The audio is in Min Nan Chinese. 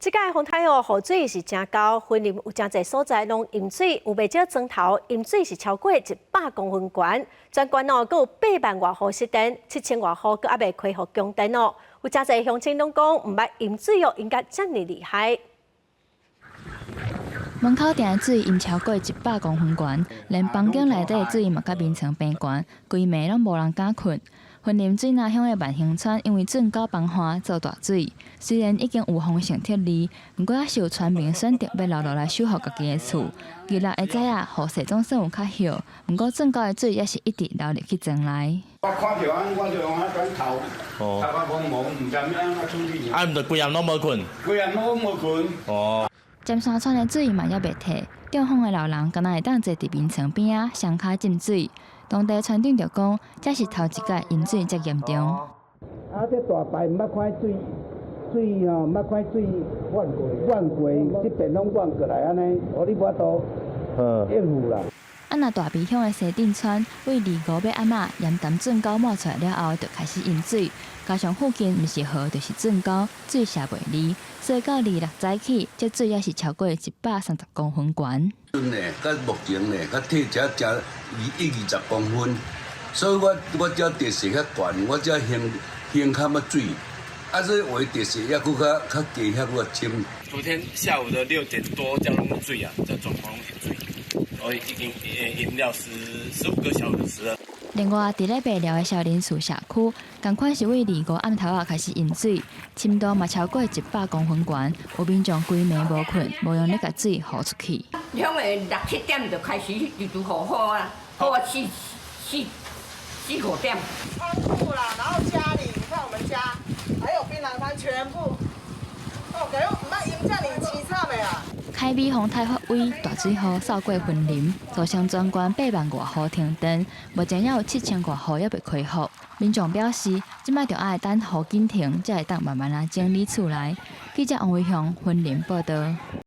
這擺風颱哦，雨水是誠厚，雲林有誠濟所在攏淹水，有袂少莊頭淹水是超過100公分懸。全縣哦，閣有8萬外戶失電，7000外戶閣猶未恢復供電哦。有誠濟鄉親攏講，毋捌淹水哦，淹甲遮爾厲害。門口埕的水淹超過100公分懸，連房間內底的水嘛佮眠床平懸，規暝攏無人敢睏。雲林水林鄉的萬興村因為圳溝崩岸做大水，雖然已經有防汛撤離，毋過猶是有村民選擇欲留落來守護家己的厝。二六下早啊，雨勢總算有較歇，毋過圳溝的水猶是一直流入去莊內。我看著按，我就用啊轉頭，頭髮茫茫，毋知欲按怎處理。啊，毋著規暗攏無睏。規暗攏無睏。哦。尖山村的水嘛猶袂退，中風的老人敢若會當坐佇眠床邊仔，雙跤浸水。當地村長就講，這是頭一擺淹水遮嚴重。啊，這大排毋捌看水，水吼毋捌看水漫過，漫過，這邊攏漫過來按呢，予你無法度應付啦。啊，若大埤鄉的西鎮村，對25欲暗仔鹽潭圳溝滿出來了後，就開始淹水，加上附近毋是河就是圳溝，水瀉袂離，所以到26早起，這水猶是超過130公分懸。呢，佮目前呢，較退才才二一二十公分，所以我我遮地勢較懸，我遮興興較麼水，啊，這話地勢猶閣較較低，遐閣深。昨天下午的6點多，這攏水啊，這狀況攏是水，所以已經淹了15個小時了。另外，佇咧麥寮的少林寺社區，仝款是對25暗頭仔開始淹水，深度嘛超過100公分懸，有民眾規暝無睏，無閒咧共水予出去。響個六七點就開始直直雨雨啊，雨啊四四四五點。倉庫啦，然後家裡，你看我們家，還有檳榔攤，全部，哦，感覺毋捌淹遮爾悽慘的啊！凱美風颱發威，大水雨掃過雲林，造成全縣8萬外戶停電，目前猶有7000外戶猶未恢復。民眾表示，這擺著愛等雨緊停，才會當慢慢仔整理厝內。記者王維雄雲林報導。